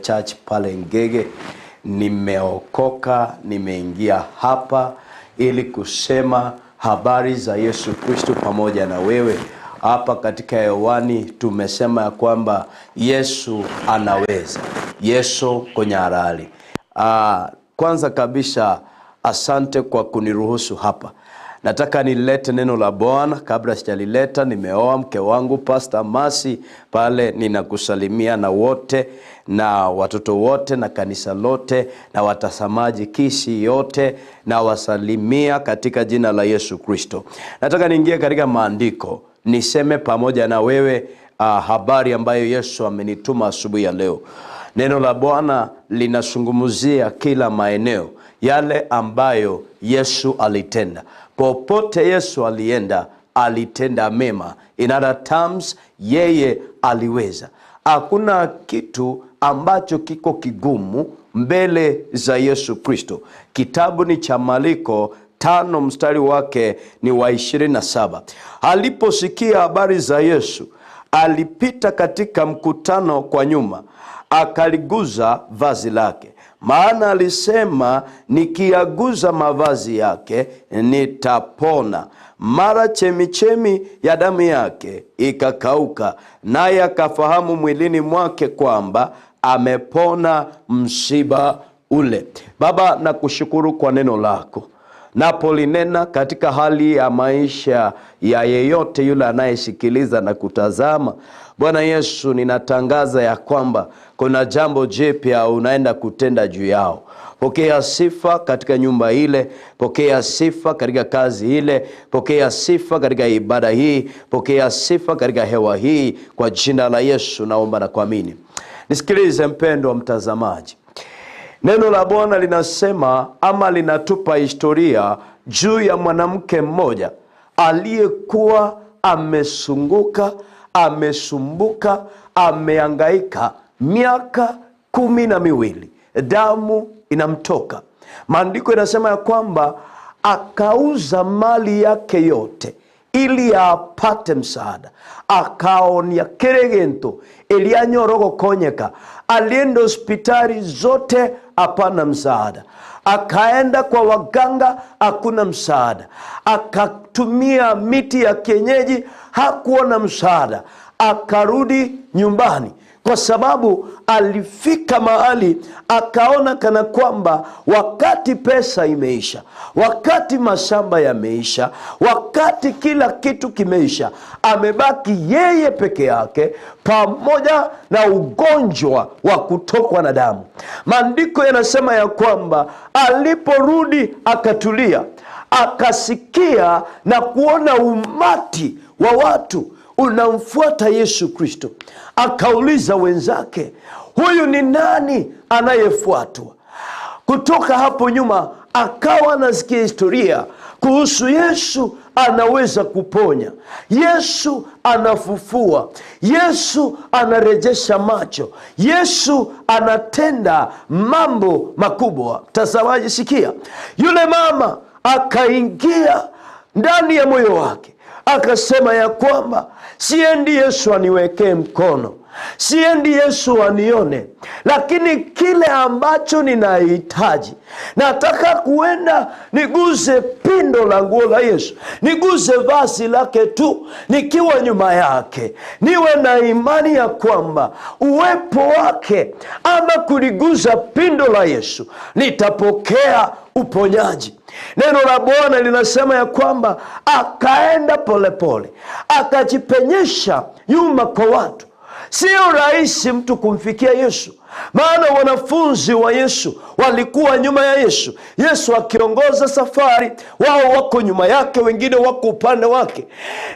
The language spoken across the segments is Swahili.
Church pale Ngege. Nimeokoka, nimeingia hapa ili kusema habari za Yesu Kristo pamoja na wewe. Hapa katika hewani tumesema ya kwamba Yesu anaweza. Yesu konyarali. Kwanza kabisa asante kwa kuniruhusu hapa. Nataka nilete neno la Bwana. Kabla sijalileta, nimeoa mke wangu Pastor Masi pale, ninakusalimia na wote na watoto wote na kanisa lote na watazamaji Kisii yote, na wasalimia katika jina la Yesu Kristo. Nataka niingie katika maandiko niseme pamoja na wewe habari ambayo Yesu amenituma asubuhi ya leo. Neno la Bwana linazungumzia kila maeneo yale ambayo Yesu alitenda. Popote Yesu alienda, alitenda mema. In other terms, yeye aliweza. Hakuna kitu ambacho kiko kigumu mbele za Yesu Kristo. Kitabu ni cha Maliko 5 mstari wake ni wa 27. Aliposikia habari za Yesu, alipita katika mkutano kwa nyuma, akaliguza vazi lake. Maana alisema, nikiaguza mavazi yake nitapona. Mara chemichemi ya damu yake ikakauka, naye akafahamu mwilini mwake kwamba amepona msiba ule. Baba, nakushukuru kwa neno lako. Napolinena katika hali ya maisha ya yeyote yule anayesikiliza na kutazama, Bwana Yesu, ninatangaza ya kwamba kuna jambo jipya unaenda kutenda juu yao. Pokea sifa katika nyumba ile, pokea sifa katika kazi ile, pokea sifa katika ibada hii, pokea sifa katika hewa hii. Kwa jina la Yesu naomba na kuamini. Nisikilize mpendwa mtazamaji. Neno la Bwana linasema ama linatupa historia juu ya mwanamke mmoja aliyekuwa amesunguka, amesumbuka, amehangaika miaka 12. Damu inamtoka. Maandiko yanasema ya kwamba akauza mali yake yote ili apate msaada. Akaonia keregento elianyorogo konyeka. Alienda hospitali zote, hapana msaada. Akaenda kwa waganga, hakuna msaada. Akatumia miti ya kienyeji, hakuona msaada. Akarudi nyumbani, kwa sababu alifika mahali akaona kana kwamba wakati pesa imeisha, wakati mashamba yameisha, wakati kila kitu kimeisha, amebaki yeye peke yake pamoja na ugonjwa wa kutokwa na damu. Maandiko yanasema ya kwamba aliporudi akatulia, akasikia na kuona umati wa watu unamfuata Yesu Kristo. Akauliza wenzake, huyu ni nani anayefuatwa? Kutoka hapo nyuma akawa anasikia historia kuhusu Yesu anaweza kuponya, Yesu anafufua, Yesu anarejesha macho, Yesu anatenda mambo makubwa. Tazamaji, sikia, yule mama akaingia ndani ya moyo wake akasema ya kwamba siendi Yesu aniwekee mkono, siendi Yesu anione, lakini kile ambacho ninahitaji, nataka kuenda niguze pindo la nguo la Yesu, niguze vazi lake tu, nikiwa nyuma yake, niwe na imani ya kwamba uwepo wake ama kuliguza pindo la Yesu nitapokea uponyaji. Neno la Bwana linasema ya kwamba akaenda polepole, akajipenyesha nyuma kwa watu. Sio rahisi mtu kumfikia Yesu, maana wanafunzi wa Yesu walikuwa nyuma ya Yesu. Yesu akiongoza safari, wao wako nyuma yake, wengine wako upande wake.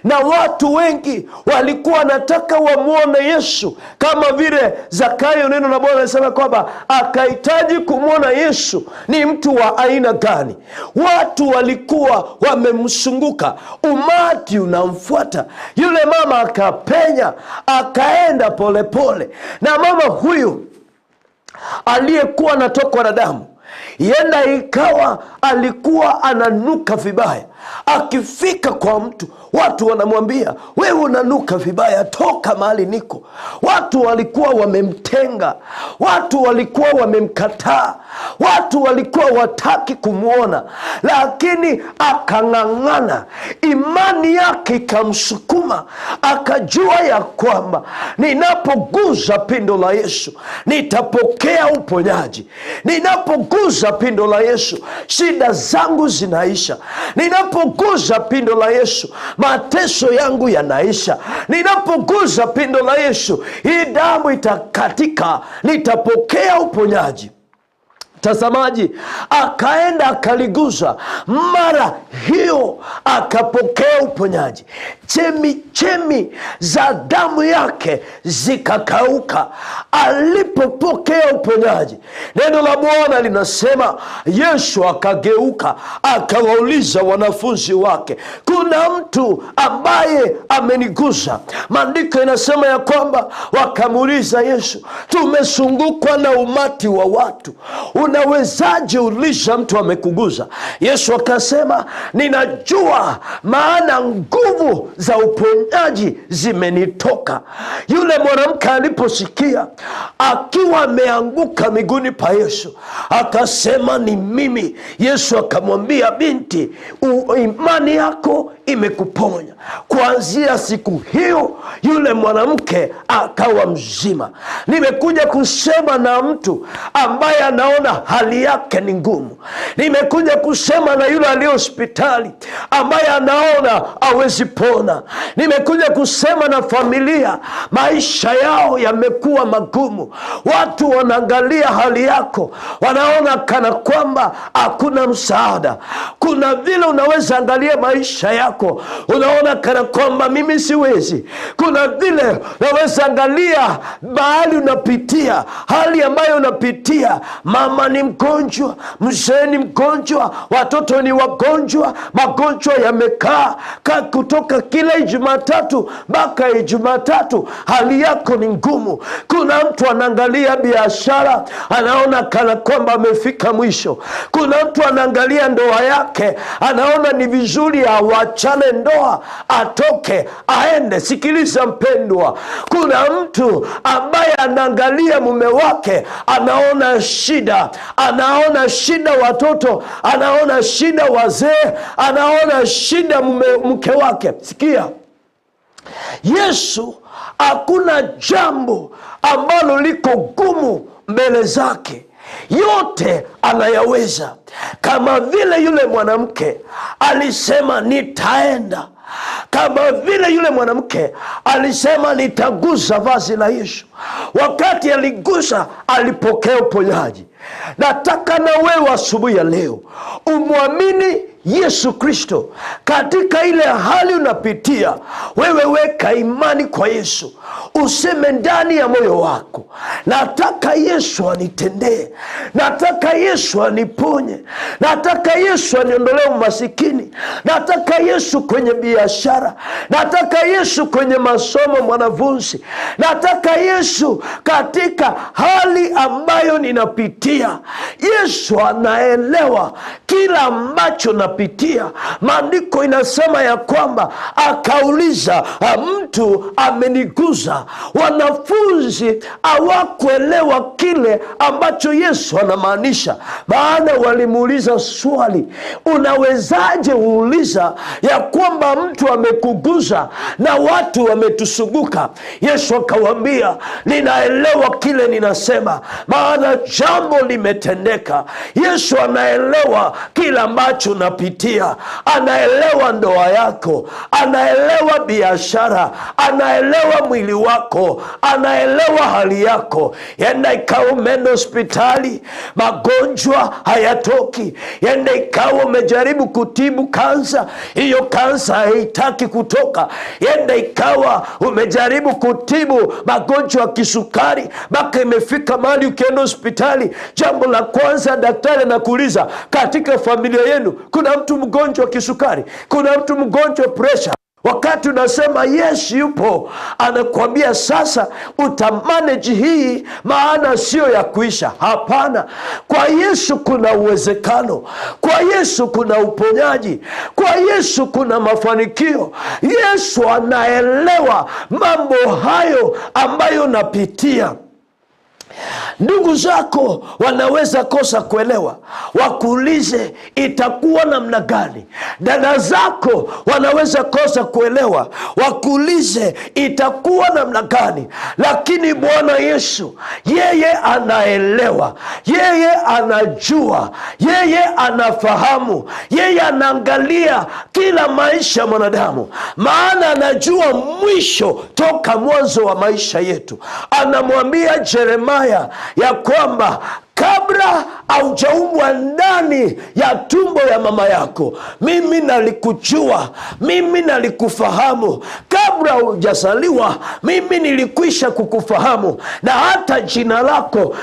Na watu wengi walikuwa wanataka wamuone Yesu, kama vile Zakayo. Neno la Bwana linasema kwamba akahitaji kumuona Yesu ni mtu wa aina gani. Watu walikuwa wamemzunguka, umati unamfuata. Yule mama akapenya, akaenda polepole. Na mama huyu aliyekuwa anatokwa na damu, yenda ikawa alikuwa ananuka vibaya. Akifika kwa mtu, watu wanamwambia, wewe unanuka vibaya, toka mahali niko. Watu walikuwa wamemtenga, watu walikuwa wamemkataa, watu walikuwa wataki kumwona, lakini akang'ang'ana. Imani yake ikamsukuma, akajua ya kwamba ninapogusa pindo la Yesu nitapokea uponyaji, ninapogusa pindo la Yesu shida zangu zinaisha, ninapogusa pindo la Yesu mateso yangu yanaisha, ninapogusa pindo la Yesu hii damu itakatika, nitapokea uponyaji. Mtazamaji, akaenda akaligusa, mara hiyo akapokea uponyaji. Chemi chemi za damu yake zikakauka alipopokea uponyaji. Neno la Bwana linasema Yesu akageuka akawauliza wanafunzi wake, kuna mtu ambaye amenigusa? Maandiko inasema ya kwamba wakamuuliza Yesu, tumezungukwa na umati wa watu, unawezaje uliza mtu amekuguza? Yesu akasema, ninajua, maana nguvu za uponyaji zimenitoka. Yule mwanamke aliposikia, akiwa ameanguka miguuni pa Yesu, akasema ni mimi. Yesu akamwambia, binti, imani yako imekuponya. Kuanzia siku hiyo yule mwanamke akawa mzima. Nimekuja kusema na mtu ambaye anaona hali yake ni ngumu. Nimekuja kusema na yule aliye hospitali ambaye anaona hawezi pona. Nimekuja kusema na familia, maisha yao yamekuwa magumu. Watu wanaangalia hali yako, wanaona kana kwamba hakuna msaada. Kuna vile unaweza angalia maisha yako, unaona kana kwamba mimi siwezi. Kuna vile unaweza angalia mahali unapitia, hali ambayo unapitia, mama ni mgonjwa, mzee ni mgonjwa, watoto ni wagonjwa, magonjwa yamekaa kutoka kila Jumatatu mpaka Jumatatu, hali yako ni ngumu. Kuna mtu anaangalia biashara, anaona kana kwamba amefika mwisho. Kuna mtu anaangalia ndoa yake, anaona ni vizuri awachane ndoa, atoke aende. Sikiliza mpendwa, kuna mtu ambaye anaangalia mume wake, anaona shida, anaona shida watoto, anaona shida wazee, anaona shida mke wake. Sikia, Yesu hakuna jambo ambalo liko gumu mbele zake, yote anayaweza. Kama vile yule mwanamke alisema nitaenda, kama vile yule mwanamke alisema nitagusa vazi la Yesu, wakati aligusa alipokea uponyaji. Nataka na wewe asubuhi ya leo umwamini Yesu Kristo katika ile hali unapitia. Wewe weka imani kwa Yesu, useme ndani ya moyo wako, nataka Yesu anitendee, nataka Yesu aniponye, nataka Yesu aniondolee umasikini, nataka Yesu kwenye biashara, nataka Yesu kwenye masomo mwanafunzi, nataka Yesu katika hali ambayo ninapitia. Yesu anaelewa kila ambacho napitia. Maandiko inasema ya kwamba akauliza, mtu ameniguza. Wanafunzi hawakuelewa kile ambacho Yesu anamaanisha, maana walimuuliza swali, unawezaje uuliza ya kwamba mtu amekuguza na watu wametusunguka? Yesu akawaambia, ninaelewa kile ninasema, maana jambo limetendeka. Yesu anaelewa kila ambacho unapitia, anaelewa ndoa yako, anaelewa biashara, anaelewa mwili wako, anaelewa hali yako. Yenda ikawa umeenda hospitali, magonjwa hayatoki. Yenda ikawa umejaribu kutibu kansa, hiyo kansa haitaki kutoka. Yenda ikawa umejaribu kutibu magonjwa ya kisukari, mpaka imefika mahali ukienda hospitali, jambo la kwanza daktari anakuuliza, katika familia yenu kuna mtu mgonjwa kisukari? Kuna mtu mgonjwa presha? Wakati unasema Yesu yupo, anakuambia sasa utamanage hii, maana sio ya kuisha. Hapana, kwa Yesu kuna uwezekano, kwa Yesu kuna uponyaji, kwa Yesu kuna mafanikio. Yesu anaelewa mambo hayo ambayo unapitia. Ndugu zako wanaweza kosa kuelewa, wakuulize itakuwa namna gani. Dada zako wanaweza kosa kuelewa, wakuulize itakuwa namna gani, lakini Bwana Yesu yeye anaelewa, yeye anajua, yeye anafahamu, yeye anaangalia kila maisha ya mwanadamu, maana anajua mwisho toka mwanzo wa maisha yetu. Anamwambia Yeremia ya kwamba kabla haujaumbwa ndani ya tumbo ya mama yako, mimi nalikujua, mimi nalikufahamu. Kabla hujazaliwa mimi nilikwisha kukufahamu, na hata jina lako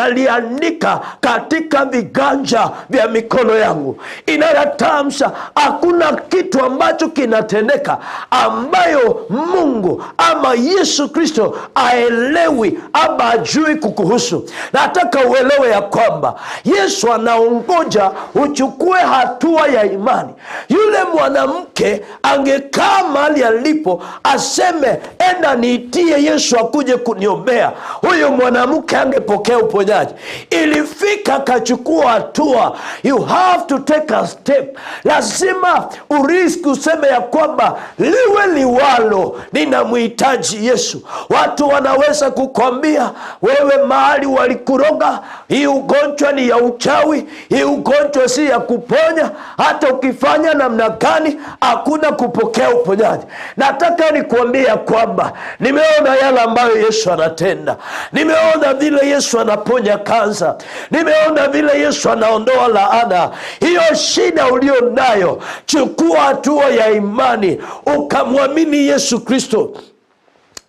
nikaliandika katika viganja vya mikono yangu. Inayotamsha hakuna kitu ambacho kinatendeka ambayo Mungu ama Yesu Kristo aelewi ama ajui kukuhusu. Nataka uelewe ya kwamba Yesu anaongoja uchukue hatua ya imani. Yule mwanamke angekaa mahali alipo aseme enda niitie Yesu akuje kuniombea, huyo mwanamke angepokea uponyaji. Ilifika akachukua hatua. You have to take a step. Lazima uriski useme ya kwamba liwe liwalo, ninamhitaji Yesu. Watu wanaweza kukwambia wewe mahali walikuroga, hii ugonjwa ni ya uchawi, hii ugonjwa si ya kuponya, hata ukifanya namna gani hakuna kupokea uponyaji. Nataka nikuambia kwamba nimeona yale ambayo Yesu anatenda, nimeona vile Yesu anaponya kansa, nimeona vile Yesu anaondoa laana. Hiyo shida ulio nayo, chukua hatua ya imani ukamwamini Yesu Kristo.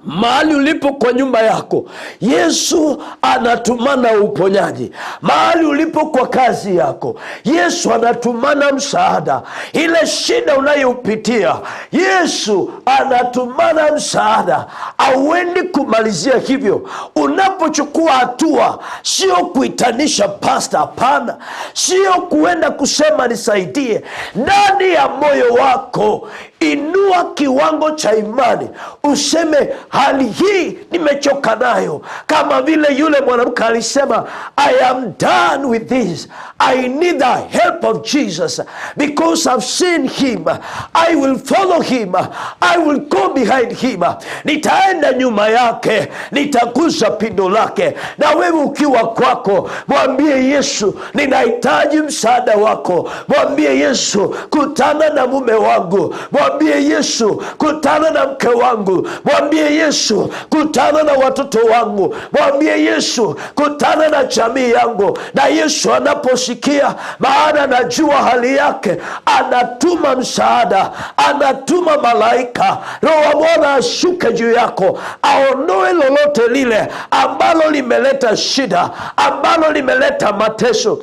Mahali ulipo kwa nyumba yako, Yesu anatumana uponyaji. Mahali ulipo kwa kazi yako, Yesu anatumana msaada. Ile shida unayopitia, Yesu anatumana msaada. Auendi kumalizia hivyo. Unapochukua hatua, sio kuitanisha pasta, hapana, sio kuenda kusema nisaidie. Ndani ya moyo wako inua kiwango cha imani, useme hali hii nimechoka nayo. Kama vile yule mwanamke alisema, I am done with this, I need the help of Jesus because I've seen him, I will follow him, I will go behind him, nitaenda nyuma yake, nitagusa pindo lake. Na wewe ukiwa kwako, mwambie Yesu, ninahitaji msaada wako. Mwambie Yesu, kutana na mume wangu. Mwambie Yesu, kutana na mke wangu. Mwambie Yesu, kutana na watoto wangu. Mwambie Yesu, kutana na jamii yangu. Na Yesu anaposikia, maana anajua hali yake, anatuma msaada, anatuma malaika. Roho wa Bwana ashuke juu yako, aondoe lolote lile ambalo limeleta shida, ambalo limeleta mateso.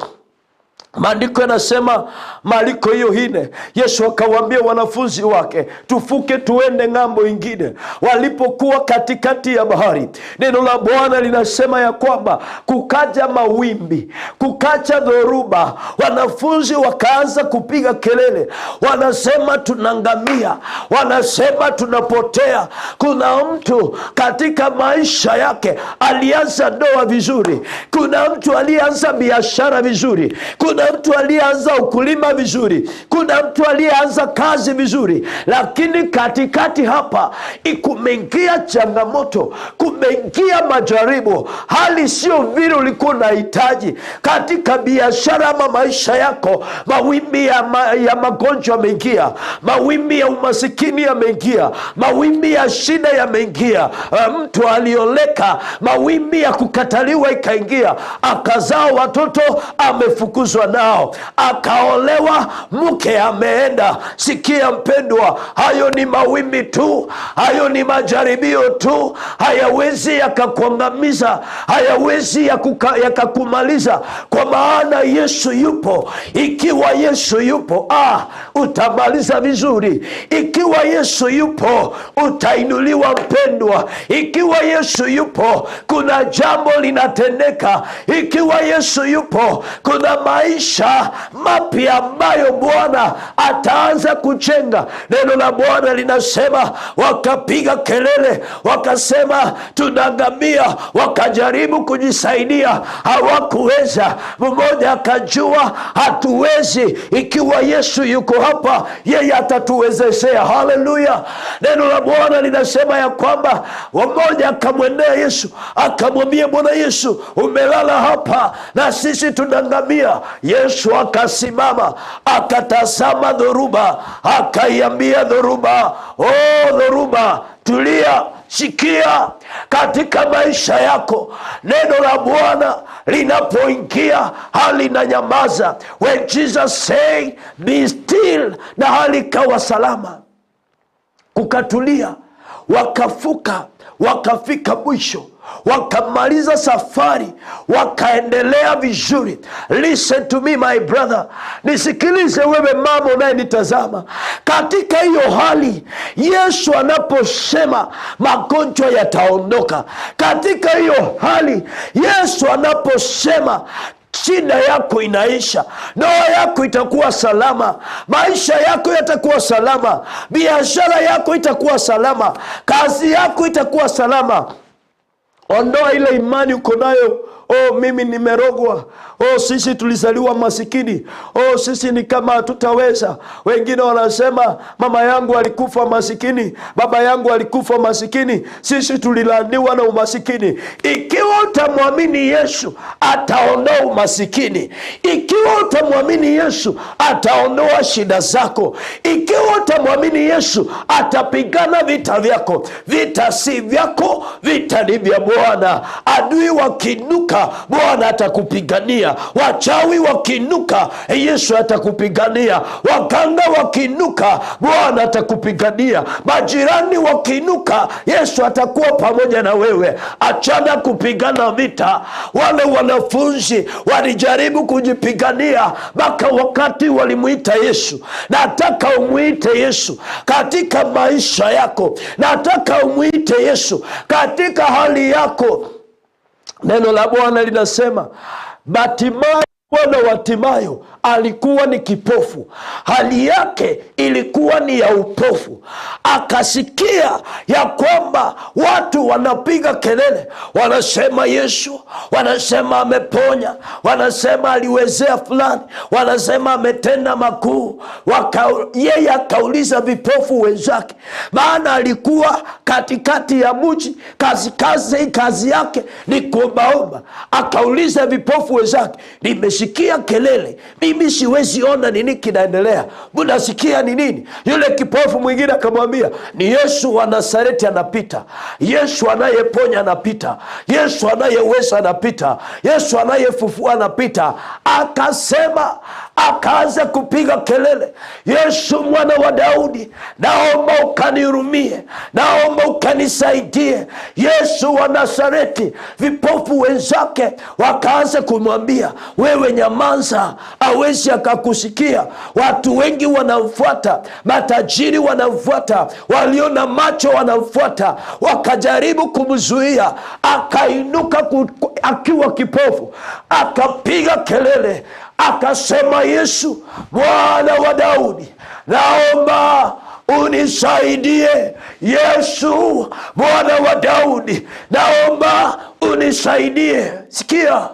Maandiko yanasema Mariko hiyo 4, Yesu akawaambia wanafunzi wake, tufuke tuende ng'ambo ingine. Walipokuwa katikati ya bahari, neno la Bwana linasema ya kwamba kukaja mawimbi, kukaja dhoruba. Wanafunzi wakaanza kupiga kelele, wanasema tunangamia, wanasema tunapotea. Kuna mtu katika maisha yake alianza ndoa vizuri, kuna mtu alianza biashara vizuri, kuna mtu alianza ukulima vizuri, kuna mtu alianza kazi vizuri, lakini katikati hapa kumeingia changamoto, kumeingia majaribu, hali sio vile ulikuwa unahitaji katika biashara ama maisha yako. Mawimbi ya magonjwa yameingia, mawimbi ya umasikini yameingia, mawimbi ya shida yameingia. Mtu alioleka, mawimbi ya kukataliwa ikaingia, akazaa watoto, amefukuzwa nao, akaolewa, mke ameenda. Sikia mpendwa, hayo ni mawimbi tu, hayo ni majaribio tu, hayawezi yakakuangamiza, hayawezi yakakumaliza, kwa maana Yesu yupo. Ikiwa Yesu yupo, utamaliza vizuri. Ikiwa Yesu yupo, utainuliwa mpendwa. Ikiwa Yesu yupo, kuna jambo linatendeka. Ikiwa Yesu yupo, kuna maisha mapya ambayo Bwana ataanza kujenga. Neno la Bwana linasema wakapiga kelele, wakasema tunaangamia. Wakajaribu kujisaidia, hawakuweza. Mmoja akajua hatuwezi, ikiwa Yesu yuko hapa, yeye atatuwezeshea. Haleluya! Neno la Bwana linasema ya kwamba mmoja akamwendea Yesu akamwambia, Bwana Yesu, umelala hapa na sisi tunaangamia. Yesu akasimama, akatazama dhoruba, akaiambia dhoruba, oh dhoruba, tulia. Sikia, katika maisha yako neno la Bwana linapoingia hali na nyamaza. When Jesus said be still, na hali ikawa salama, kukatulia. Wakafuka, wakafika mwisho, wakamaliza safari, wakaendelea vizuri. Listen to me my brother, nisikilize wewe mama unayenitazama. Katika hiyo hali, Yesu anaposema magonjwa yataondoka. Katika hiyo hali, Yesu anaposema shida yako inaisha, ndoa yako itakuwa salama, maisha yako yatakuwa salama, biashara yako itakuwa salama, kazi yako itakuwa salama. Ondoa ile imani uko nayo, oh mimi nimerogwa, oh sisi tulizaliwa masikini, oh sisi ni kama hatutaweza. Wengine wanasema mama yangu alikufa masikini, baba yangu alikufa masikini, sisi tulilaaniwa na umasikini. Ikiwa utamwamini Yesu, ataondoa umasikini. Ikiwa utamwamini Yesu, ataondoa shida zako. Ikiwa utamwamini Yesu, atapigana vita vyako. Vita si vyako, vita ni vya Bwana. Adui wakinuka, Bwana atakupigania. Wachawi wakinuka, Yesu atakupigania. Waganga wakinuka, Bwana atakupigania. Majirani wakinuka, Yesu atakuwa pamoja na wewe. Achana kupigana vita. Wale wanafunzi walijaribu kujipigania mpaka wakati walimuita Yesu. Nataka umuite Yesu katika maisha yako. Nataka umuite Yesu katika hali yako. Neno la Bwana linasema Bartimayo, mwana wa Timayo, alikuwa ni kipofu. Hali yake ilikuwa ni ya upofu. Akasikia ya kwamba watu wanapiga kelele, wanasema Yesu, wanasema ameponya, wanasema aliwezea fulani, wanasema ametenda makuu. Yeye akauliza vipofu wenzake, maana alikuwa katikati ya mji, kazi yake ni kuombaomba. Akauliza vipofu wenzake, nimesikia kelele, mimi siwezi ona nini kinaendelea, mnasikia ni nini? Yule kipofu mwingine akamwambia, ni Yesu wa Nazareti anapita, Yesu anayeponya anapita, Yesu anayeweza anapita, Yesu anayefufua anapita. Akasema, akaanza kupiga kelele, Yesu mwana wa Daudi, naomba ukanihurumie, naomba ukanisaidie, Yesu wa Nazareti. Vipofu wenzake wakaanza kumwambia, wewe nyamaza, hawezi akakusikia. Watu wengi wanamfuata, matajiri wanamfuata, walio na macho wanamfuata. Wakajaribu kumzuia. Akainuka akiwa kipofu, akapiga kelele, akasema, Yesu mwana wa Daudi, naomba unisaidie. Yesu mwana wa Daudi, naomba unisaidie. Sikia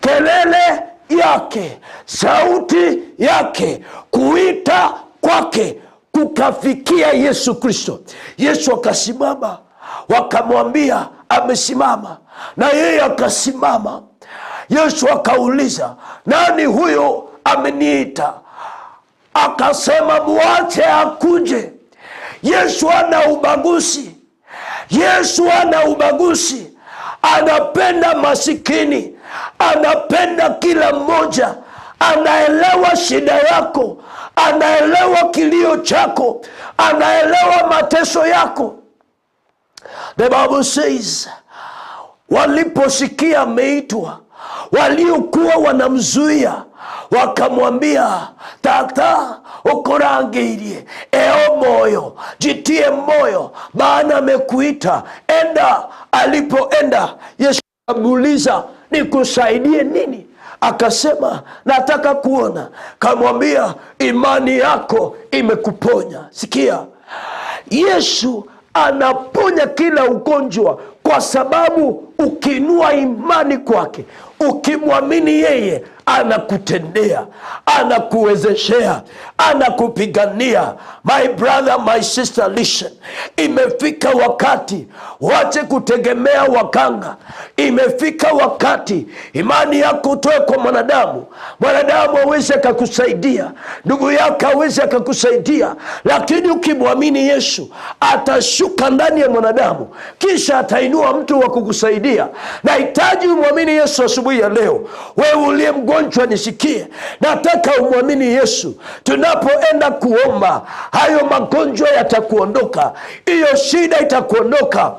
kelele yake, sauti yake, kuita kwake kukafikia Yesu Kristo. Yesu akasimama, wakamwambia amesimama, na yeye akasimama. Yesu akauliza, nani huyo ameniita? Akasema, muache akuje. Yesu ana ubaguzi. Yesu ana ubaguzi. Anapenda masikini, anapenda kila mmoja, Anaelewa shida yako, anaelewa kilio chako, anaelewa mateso yako. The Bible says, waliposikia ameitwa, waliokuwa wanamzuia wakamwambia, tata ukurangĩirie, eo moyo, jitie moyo, maana amekuita, enda. Alipoenda, Yesu akamuuliza, nikusaidie nini? Akasema, nataka kuona. Kamwambia, imani yako imekuponya. Sikia, Yesu anaponya kila ugonjwa, kwa sababu ukiinua imani kwake, ukimwamini yeye, anakutendea, anakuwezeshea, anakupigania. My brother, my sister, listen. Imefika wakati wache kutegemea waganga. Imefika wakati imani yako utoe kwa mwanadamu. Mwanadamu aweze akakusaidia, ndugu yako aweze akakusaidia, lakini ukimwamini Yesu atashuka ndani ya mwanadamu, kisha atainua mtu wa kukusaidia. Nahitaji umwamini Yesu asubuhi ya leo. Wewe uliye mgonjwa nisikie, nataka umwamini Yesu. Tunapoenda kuomba, hayo magonjwa yatakuondoka, hiyo shida itakuondoka.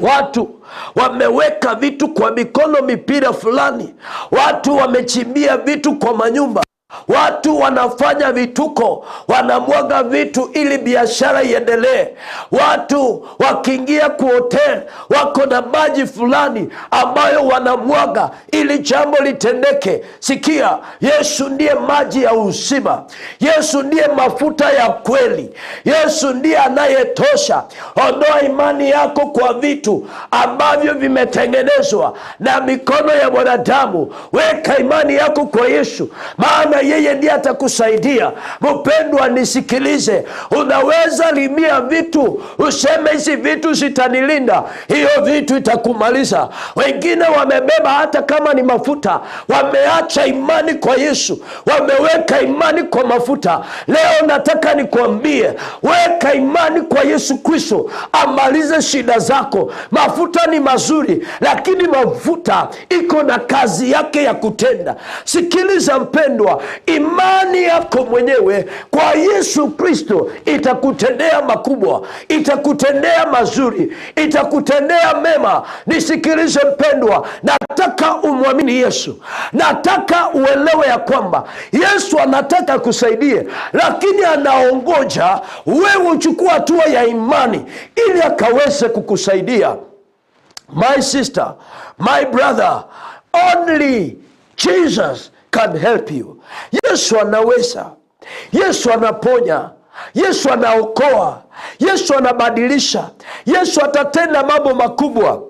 Watu wameweka vitu kwa mikono, mipira fulani, watu wamechimbia vitu kwa manyumba, watu wanafanya vituko, wanamwaga vitu ili biashara iendelee. Watu wakiingia kwa hotel wako na maji fulani ambayo wanamwaga ili jambo litendeke. Sikia, Yesu ndiye maji ya uzima. Yesu ndiye mafuta ya kweli. Yesu ndiye anayetosha. Ondoa imani yako kwa vitu ambavyo vimetengenezwa na mikono ya mwanadamu. Weka imani yako kwa Yesu, maana yeye ndiye atakusaidia. Mpendwa, nisikilize. Unaweza limia vitu useme hizi vitu zitanilinda, hiyo vitu itakumaliza. Wengine wamebeba hata kama ni mafuta, wameacha imani kwa Yesu, wameweka imani kwa mafuta. Leo nataka nikwambie, weka imani kwa Yesu Kristo amalize shida zako. Mafuta ni mazuri, lakini mafuta iko na kazi yake ya kutenda. Sikiliza mpendwa, imani yako mwenyewe kwa Yesu Kristo itakutendea makubwa, itakutendea mazuri, itakutendea mema. Nisikilize mpendwa, nataka umwamini Yesu. Nataka uelewe ya kwamba Yesu anataka kusaidie, lakini anaongoja wewe uchukue hatua ya imani ili akaweze kukusaidia. My sister, my brother, only Jesus can help you. Yesu anaweza. Yesu anaponya. Yesu anaokoa. Yesu anabadilisha. Yesu atatenda mambo makubwa.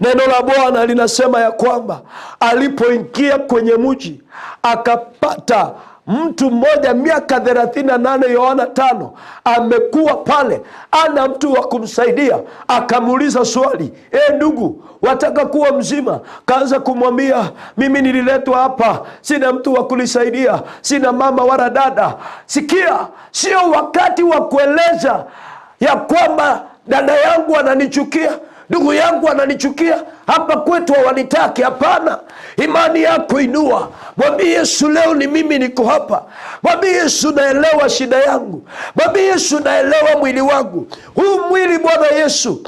Neno la Bwana linasema ya kwamba alipoingia kwenye mji akapata mtu mmoja miaka 38, Yohana 5, amekuwa pale, ana mtu wa kumsaidia. Akamuuliza swali, ndugu, wataka kuwa mzima? Kaanza kumwambia, mimi nililetwa hapa, sina mtu wa kunisaidia, sina mama wala dada. Sikia, sio wakati wa kueleza ya kwamba dada yangu ananichukia, ndugu yangu ananichukia, hapa kwetu hawanitaki. Hapana, imani yako inua. Mwambie Yesu, leo ni mimi niko hapa. Mwambie Yesu, naelewa shida yangu. Mwambie Yesu, naelewa mwili wangu. Huu mwili Bwana Yesu,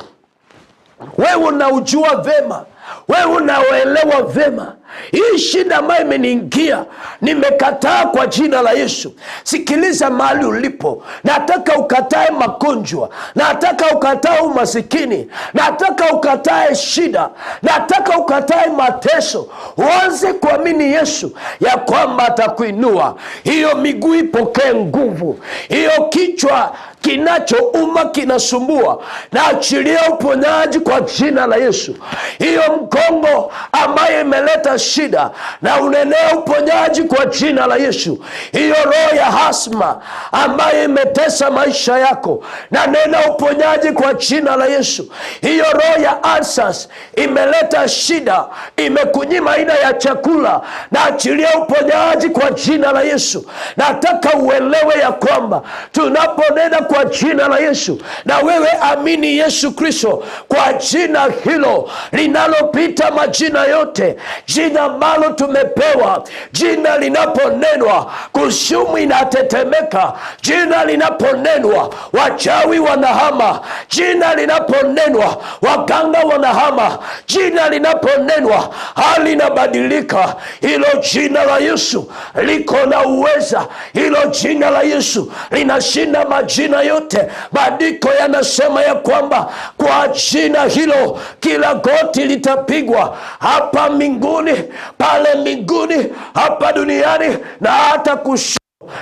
wewe unaujua vema, wewe unaoelewa vema. Hii shida ambayo imeniingia nimekataa kwa jina la Yesu. Sikiliza mahali ulipo, nataka ukatae magonjwa, nataka ukatae umasikini, nataka ukatae shida, nataka ukatae mateso. Uanze kuamini Yesu ya kwamba atakuinua. Hiyo miguu ipokee nguvu, hiyo kichwa kinachouma kinasumbua, na achilia uponyaji kwa jina la Yesu. Hiyo mgongo ambayo imeleta shida, na unenea uponyaji kwa jina la Yesu. Hiyo roho ya hasma ambayo imetesa maisha yako, na nena uponyaji kwa jina la Yesu. Hiyo roho ya ulcers imeleta shida, imekunyima aina ya chakula, na achilia uponyaji kwa jina la Yesu. Nataka uelewe ya kwamba tunaponena kwa kwa jina la Yesu. Na wewe amini Yesu Kristo kwa jina hilo linalopita majina yote, jina ambalo tumepewa. Jina linaponenwa kuzimu inatetemeka, jina linaponenwa wachawi wanahama, jina linaponenwa waganga wanahama, jina linaponenwa hali inabadilika. Hilo jina la Yesu liko na uweza, hilo jina la Yesu linashinda majina yote. Maandiko yanasema ya kwamba kwa jina hilo kila goti litapigwa, hapa mbinguni, pale mbinguni, hapa duniani na hata kushu,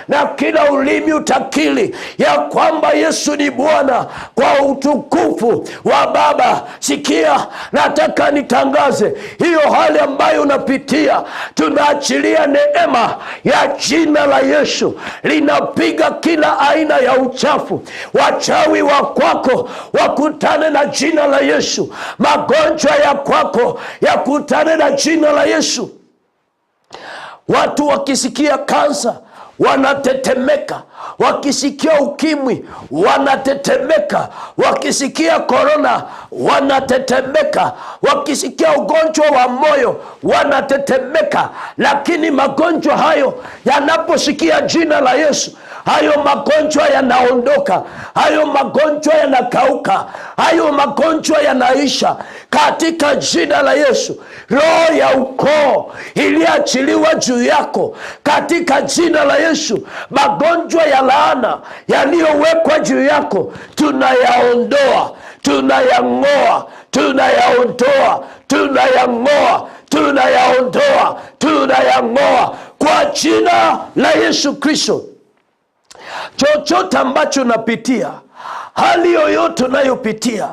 na kila ulimi utakiri ya kwamba Yesu ni Bwana kwa utukufu wa Baba. Sikia, nataka nitangaze hiyo hali ambayo unapitia, tunaachilia neema ya jina la Yesu linapiga kila aina ya uchafu. Wachawi wa kwako wakutane na jina la Yesu, magonjwa ya kwako yakutane na jina la Yesu. Watu wakisikia kansa wanatetemeka, wakisikia ukimwi wanatetemeka, wakisikia korona wanatetemeka, wakisikia ugonjwa wa moyo wanatetemeka. Lakini magonjwa hayo yanaposikia jina la Yesu, hayo magonjwa yanaondoka, hayo magonjwa yanakauka, hayo magonjwa yanaisha katika jina la Yesu. Roho ya ukoo iliachiliwa juu yako katika jina la Yesu. Magonjwa ya laana yaliyowekwa juu yako tunayaondoa, tunayang'oa, tunayaondoa, tunayang'oa, tunayaondoa, tunayang'oa kwa jina la Yesu Kristo. Chochote ambacho unapitia, hali yoyote unayopitia,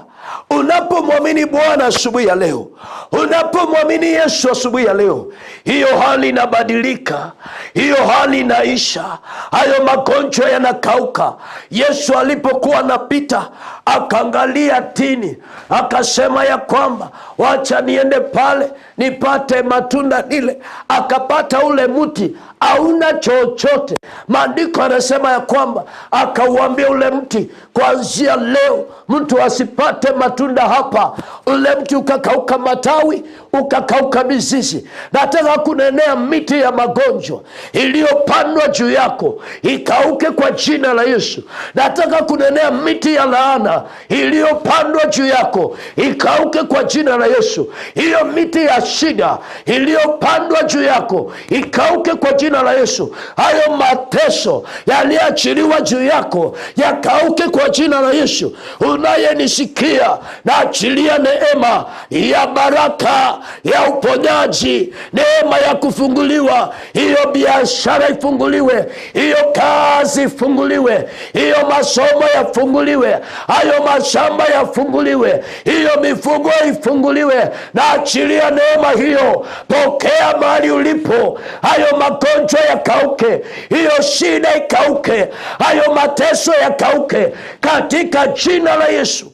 unapomwamini Bwana asubuhi ya leo, unapomwamini Yesu asubuhi ya leo, hiyo hali inabadilika, hiyo hali inaisha, hayo magonjwa yanakauka. Yesu alipokuwa anapita akaangalia tini, akasema ya kwamba wacha niende pale nipate matunda nile. Akapata ule mti hauna chochote. Maandiko anasema ya kwamba akauambia ule mti, kuanzia leo mtu asipate matunda hapa. Ule mti ukakauka matawi, ukakauka mizizi. Nataka kunenea miti ya magonjwa iliyopandwa juu yako ikauke kwa jina la Yesu. Nataka kunenea miti ya laana iliyopandwa juu yako ikauke kwa jina la Yesu. Hiyo miti ya shida iliyopandwa juu yako ikauke kwa jina la Yesu. Hayo mateso yaliyoachiliwa juu yako yakauke kwa jina la Yesu. Unayenisikia, naachilia neema ya baraka ya uponyaji, neema ya kufunguliwa. Hiyo biashara ifunguliwe, hiyo kazi ifunguliwe, hiyo masomo yafunguliwe, hayo mashamba yafunguliwe, hiyo mifugo ifunguliwe. Naachilia neema hiyo, pokea mahali ulipo. Hayo magonjwa yakauke, hiyo shida ikauke, hayo mateso yakauke katika jina la Yesu.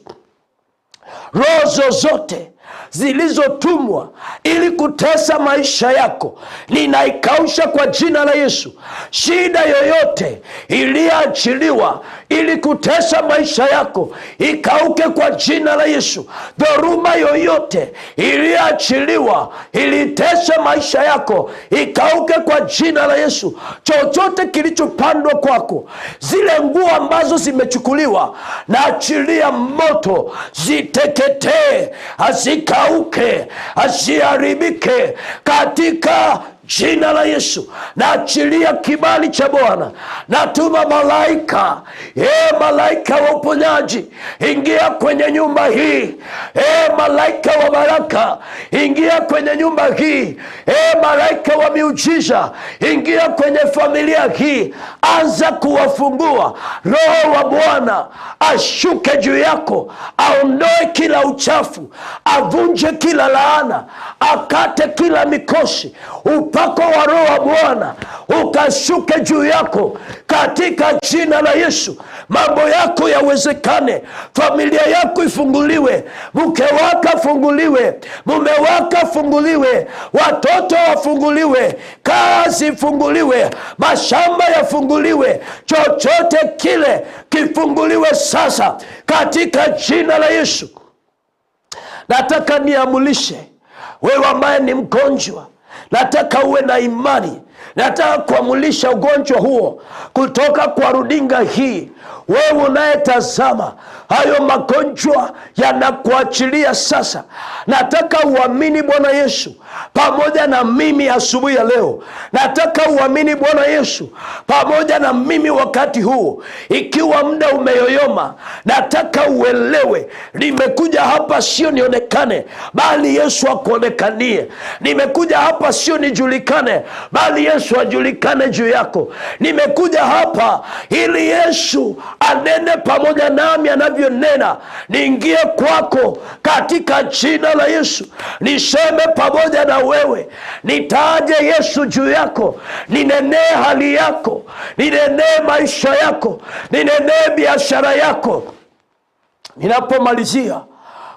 Roho zozote zilizotumwa ili kutesa maisha yako ninaikausha kwa jina la Yesu. Shida yoyote iliyoachiliwa ili kutesa maisha yako ikauke kwa jina la Yesu. Dhoruba yoyote iliyoachiliwa ilitesa maisha yako ikauke kwa jina la Yesu. Chochote kilichopandwa kwako, zile nguo ambazo zimechukuliwa, na achilia moto ziteketee, hazikauke, haziharibike katika jina la Yesu. Naachilia kibali cha Bwana. Natuma malaika, malaika wa uponyaji, ingia kwenye nyumba hii. Malaika wa baraka, ingia kwenye nyumba hii. Malaika wa miujiza, ingia kwenye familia hii. Anza kuwafungua. Roho wa Bwana ashuke juu yako, aondoe kila uchafu, avunje kila laana, akate kila mikosi. Upako wa Roho wa Bwana ukashuke juu yako katika jina la Yesu. Mambo yako yawezekane, familia yako ifunguliwe, mke wako afunguliwe, mume wako afunguliwe, watoto wafunguliwe, kazi ifunguliwe, mashamba yafunguliwe, chochote kile kifunguliwe sasa katika jina la Yesu. Nataka niamulishe wewe ambaye ni mgonjwa, nataka uwe na imani. Nataka kuamulisha ugonjwa huo kutoka kwa runinga hii. Wewe unayetazama, hayo magonjwa yanakuachilia sasa. Nataka uamini Bwana Yesu pamoja na mimi asubuhi ya leo. Nataka uamini Bwana Yesu pamoja na mimi wakati huu. Ikiwa muda umeyoyoma, nataka uelewe, nimekuja hapa sio nionekane, bali Yesu akuonekanie. Nimekuja hapa sio nijulikane, bali Yesu ajulikane juu yako. Nimekuja hapa ili Yesu anene pamoja nami anavyonena. Niingie kwako katika jina la Yesu, niseme pamoja na wewe, nitaje Yesu juu yako, ninenee hali yako, ninenee maisha yako, ninenee biashara yako. Ninapomalizia,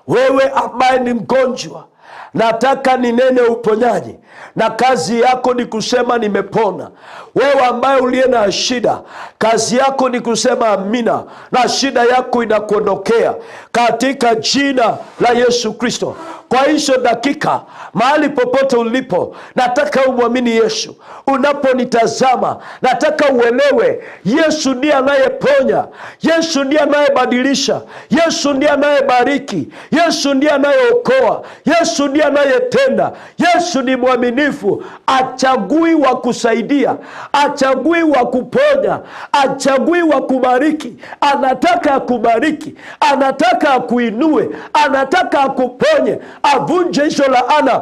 wewe ambaye ni mgonjwa, nataka ninene uponyaji, na kazi yako ni kusema nimepona. Wewe ambaye uliye na shida, kazi yako ni kusema amina, na shida yako inakuondokea katika jina la Yesu Kristo. Kwa hizo dakika, mahali popote ulipo, nataka umwamini Yesu. Unaponitazama, nataka uelewe Yesu ndiye anayeponya, Yesu ndiye anayebadilisha, Yesu ndiye anayebariki, Yesu ndiye anayeokoa, Yesu ndiye anayetenda. Yesu ni mwaminifu, achagui wa kusaidia, achagui wa kuponya, achagui wa kubariki. Anataka akubariki, anataka akuinue, anataka akuponye, avunje hizo laana.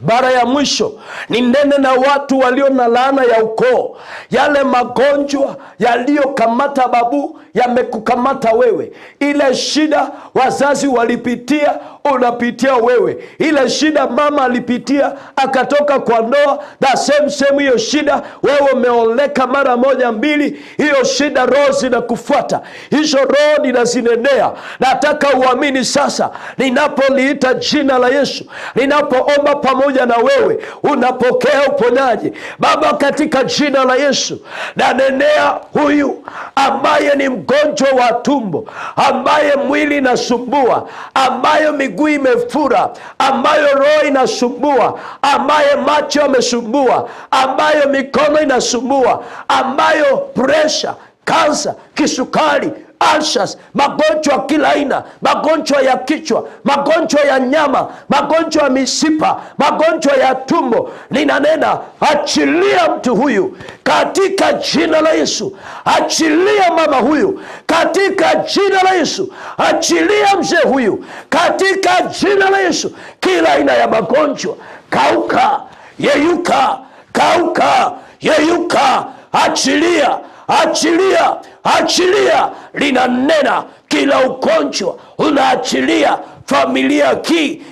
Mara ya mwisho ninene na watu walio na laana ya ukoo. Yale magonjwa yaliyokamata babu yamekukamata wewe. Ile shida wazazi walipitia unapitia wewe. Ile shida mama alipitia akatoka kwa ndoa, na same hiyo shida wewe umeoleka mara moja mbili, hiyo shida roho zinakufuata. Hizo roho ninazinenea. Nataka uamini sasa, ninapoliita jina la Yesu, ninapoomba pamoja na wewe, unapokea uponyaji. Baba, katika jina la Yesu, nanenea huyu ambaye ni mgonjwa wa tumbo, ambaye mwili inasumbua, ambaye miguu imefura, ambayo roho inasumbua, ambaye macho yamesumbua, ambayo mikono inasumbua, ambayo pressure, kansa, kisukari, ulcers, magonjwa kila aina, magonjwa ya kichwa, magonjwa ya nyama, magonjwa ya mishipa, magonjwa ya tumbo. Ninanena, achilia mtu huyu katika jina la Yesu. Achilia mama huyu katika jina la Yesu. Achilia mzee huyu katika jina la Yesu. Kila aina ya magonjwa, kauka, yeyuka, kauka, yeyuka, achilia, achilia, achilia. Linanena kila ugonjwa unaachilia familia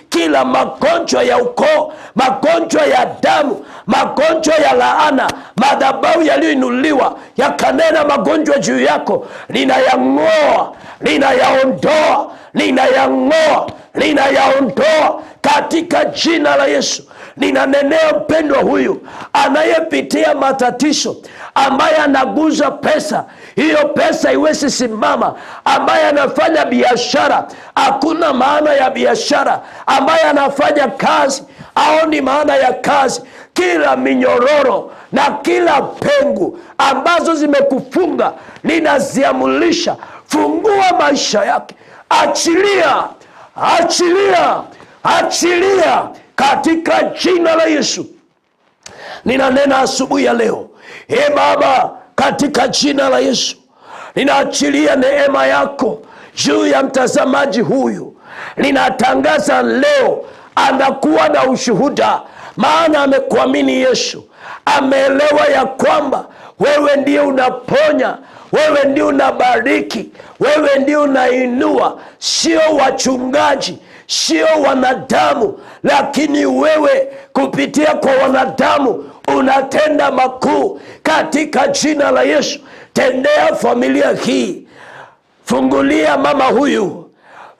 kila magonjwa ya ukoo, magonjwa ya damu, magonjwa ya laana, madhabahu yaliyoinuliwa yakanena magonjwa juu yako, ninayang'oa, ninayaondoa, ninayang'oa, ninayaondoa katika jina la Yesu. Ninanenea mpendwa huyu anayepitia matatizo, ambaye anaguza pesa, hiyo pesa iwezi simama, ambaye anafanya biashara, hakuna maana ya biashara, ambaye anafanya kazi, haoni maana ya kazi. Kila minyororo na kila pengu ambazo zimekufunga ninaziamulisha. Fungua maisha yake, achilia, achilia, achilia katika jina la Yesu. Ninanena asubuhi ya leo, e Baba, katika jina la Yesu, ninaachilia neema yako juu ya mtazamaji huyu. Ninatangaza leo anakuwa na ushuhuda, maana amekuamini Yesu, ameelewa ya kwamba wewe ndiye unaponya, wewe ndiye unabariki, wewe ndiye unainua, sio wachungaji, Sio wanadamu, lakini wewe kupitia kwa wanadamu unatenda makuu. Katika jina la Yesu, tendea familia hii. Fungulia mama huyu,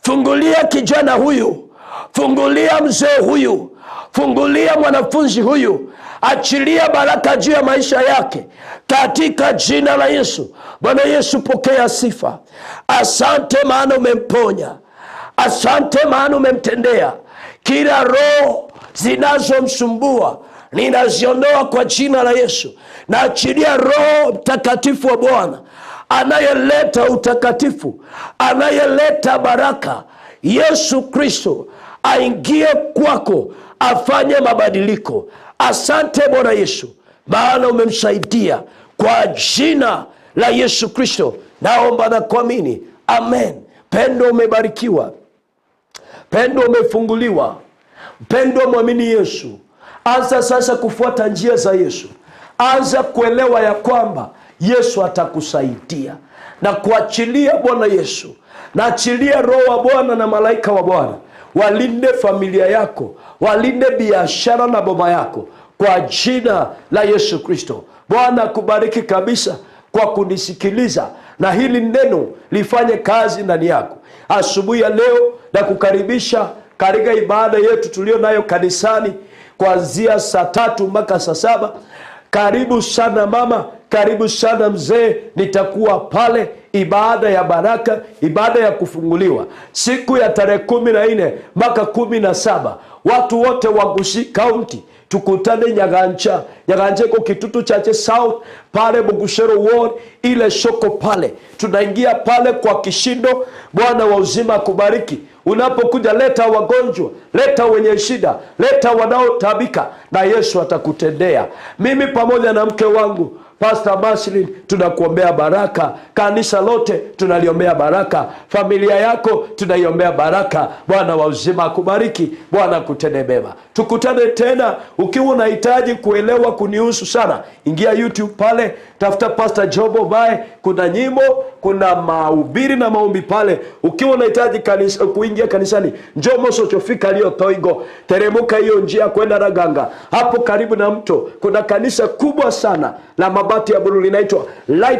fungulia kijana huyu, fungulia mzee huyu, fungulia mwanafunzi huyu, achilia baraka juu ya maisha yake katika jina la Yesu. Bwana Yesu, pokea sifa. Asante maana umemponya, asante maana umemtendea. Kila roho zinazomsumbua ninaziondoa kwa jina la Yesu. Naachilia Roho Mtakatifu wa Bwana anayeleta utakatifu, anayeleta baraka, Yesu Kristo aingie kwako, afanye mabadiliko. Asante Bwana Yesu, maana umemsaidia. Kwa jina la Yesu Kristo naomba na kuamini, amen. Pendo, umebarikiwa. Pendo, umefunguliwa. Mpendo, mwamini Yesu. Anza sasa kufuata njia za Yesu. Anza kuelewa ya kwamba Yesu atakusaidia na kuachilia Bwana Yesu, na achilia Roho wa Bwana na malaika wa Bwana walinde familia yako, walinde biashara na boma yako kwa jina la Yesu Kristo. Bwana akubariki kabisa kwa kunisikiliza, na hili neno lifanye kazi ndani yako asubuhi ya leo, na kukaribisha katika ibada yetu tulio nayo kanisani kuanzia saa 3 mpaka saa 7. Karibu sana mama, karibu sana mzee, nitakuwa pale ibada ya baraka, ibada ya kufunguliwa siku ya tarehe 14 mpaka 17. Watu wote wa Gusii County tukutane Nyagancha. Nyagancha iko Kitutu Chache South pale Bugushero Ward, ile soko pale. Tunaingia pale kwa kishindo. Bwana wa uzima akubariki. Unapokuja leta wagonjwa, leta wenye shida, leta wanaotabika, na Yesu atakutendea. Mimi pamoja na mke wangu Pastor Maslin tunakuombea baraka. Kanisa lote tunaliombea baraka. Familia yako tunaiombea baraka. Bwana wa uzima akubariki, Bwana akutende mema. Tukutane tena. Ukiwa unahitaji kuelewa kunihusu sana, ingia YouTube pale, tafuta Pastor Job Obae, kuna nyimbo, kuna mahubiri na maombi pale. Ukiwa unahitaji kuingia kanisani, njoo Mosochofika lio Toigo, teremuka hiyo njia kwenda Raganga. Hapo karibu na mto kuna kanisa kubwa sana la mabati ya buluu linaitwa Light